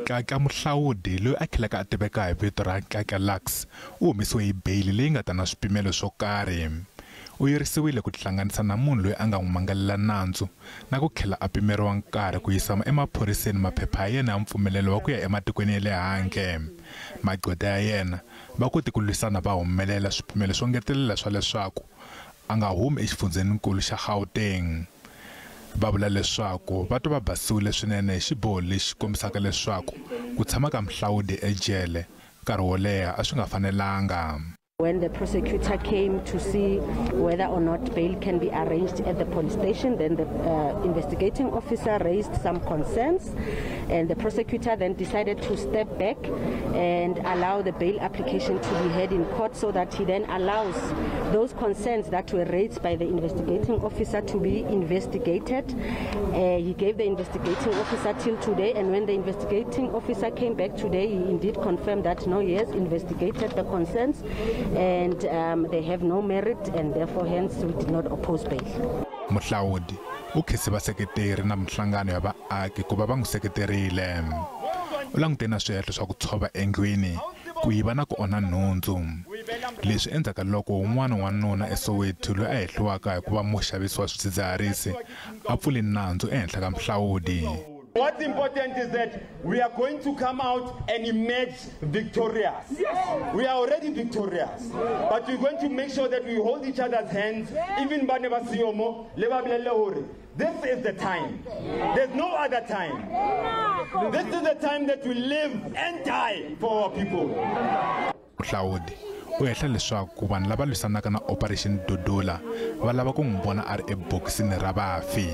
Tlakla Mohlaodi loyi a tlhelaka a tiveka hi vito ra Tlakla Lux u humesiwe hi beyili leyi nga ta na swipimelo swo karhi. U yirisiwile ku tihlanganisa na munhu loyi a nga n'wi mangalela nandzu na ku tlhela a pimeriwa nkarhi ku yisa emaphoriseni maphepha ya yena ya mpfumelelo wa ku ya ematikweni ya le handle. Magqweta ya yena va kote ku lwisana va humelela swipimelo swo ngetelela swa leswaku a nga humi exifundzheninkulu xa Gauteng. Va vula leswaku va twa va basiwile swinene hi xiboho lexi kombisaka leswaku ku tshama ka Mohlaodi ejele nkarhi wo leha a swi nga fanelanga. When the prosecutor came to see whether or not bail can be arranged at the police station, then the investigating officer raised some concerns, and the prosecutor then decided to step back and allow the bail application to be heard in court, so that he then allows those concerns that were raised by the investigating officer to be investigated. He gave the investigating officer till today, and when the investigating officer came back today, he indeed confirmed that no, he has investigated the concerns and they have no merit, and therefore hence we did not oppose bail. Mohlaodi u khense vaseketeri na minhlangano ya vaaki ku va va n'wi seketerile. U langutene na swihehlo swa ku tshova endlwini, ku yiva na ku onha nhundzu. Leswi endzhaku ka loko wun'wana wanuna eSoweto loyi a hehliwaka hi ku va muxavisi wa swidzidziharisi a pfule nandzu ehenhla ka Mohlaodi. What's important is that we are going to come out and emerge victorious. Yes. We are already victorious. But we're going to make sure that we hold each other's hands, even ba ne ba siyo mo, le ba bolelle hore this is the time. There's no other time. This is the time that we live and die for our people. Mohlaodi u hehla leswaku vanhu lava lwisanaka na Operation Dudula va lava ku n'wi vona a ri ebokisini ra vafi.